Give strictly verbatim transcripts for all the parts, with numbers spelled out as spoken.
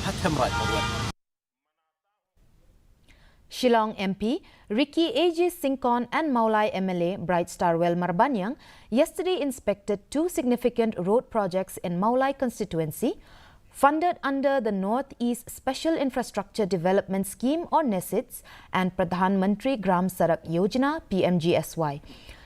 Hatem Raj Mawat. Shillong M P Ricky A J Syngkon and Mawlai M L A Brightstarwell Marbaniang yesterday inspected two significant road projects in Mawlai constituency, funded under the Northeast Special Infrastructure Development Scheme, or NESIDS, and Pradhan Mantri Gram Sadak Yojana, P M G S Y.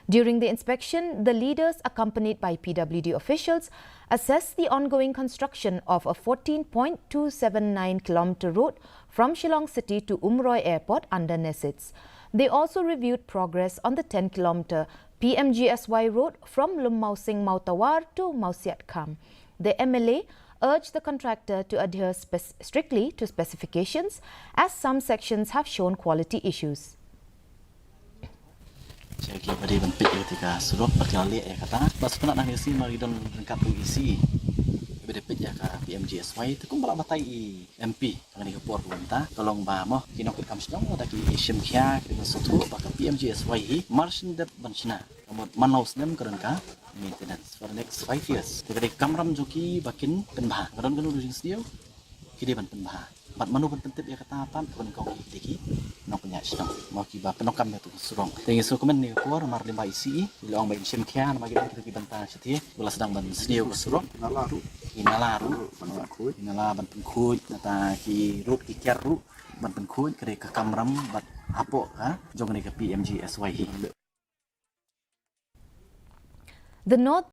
During the inspection, the leaders, accompanied by P W D officials, assessed the ongoing construction of a fourteen point two seven nine kilometer road from Shillong City to Umroi Airport under NESIDS. They also reviewed progress on the ten kilometer P M G S Y road from Lummawsing Mawtawar to Mawsiatkham. The M L A urged the contractor to adhere spec- strictly to specifications, as some sections have shown quality issues. Check ïa ba dei ban peit ïa ka surok, ba ka leh ïa kata. Ba shu pynah na ne si ma ki don ryngkat ruh ïa si. Ba dei peit ïa ka P M G S Y te kum ba la batai i M P. Ka ne ka por ka bynta ka long ba mo ki nongkit kam shnong da ki shim khia ki ban sngewthuh ba ka P M G S Y hi mar shen dep ban shna. Ka mut man la u snem ka don ka maintenance for the next five years. Te ka dei kamram jong ki ba kin pynbha. Ka don kano kano jingsniew ki dei ban pynbha. Bad mano ban pyntip ïa kata pat ka ban kong ki dei ki nongpynïaid shnong. Mo ki ba pyndonkam ïa tu surok. Te ngi sngewkmen ne ka por mar lymba i C E i la ong ba in shim khia namar ki don kita ki bynta shathie. Ba la sdang ban sniew ka surok. Nala ruh. Ki nala ruh. Ban pynkhuid. Ki nala ban pynkhuid. Nata ki rud ki kiar ruh ban pynkhuid ka dei ka kamram bad hapoh ka jong kane ka P M G S Y hi. The North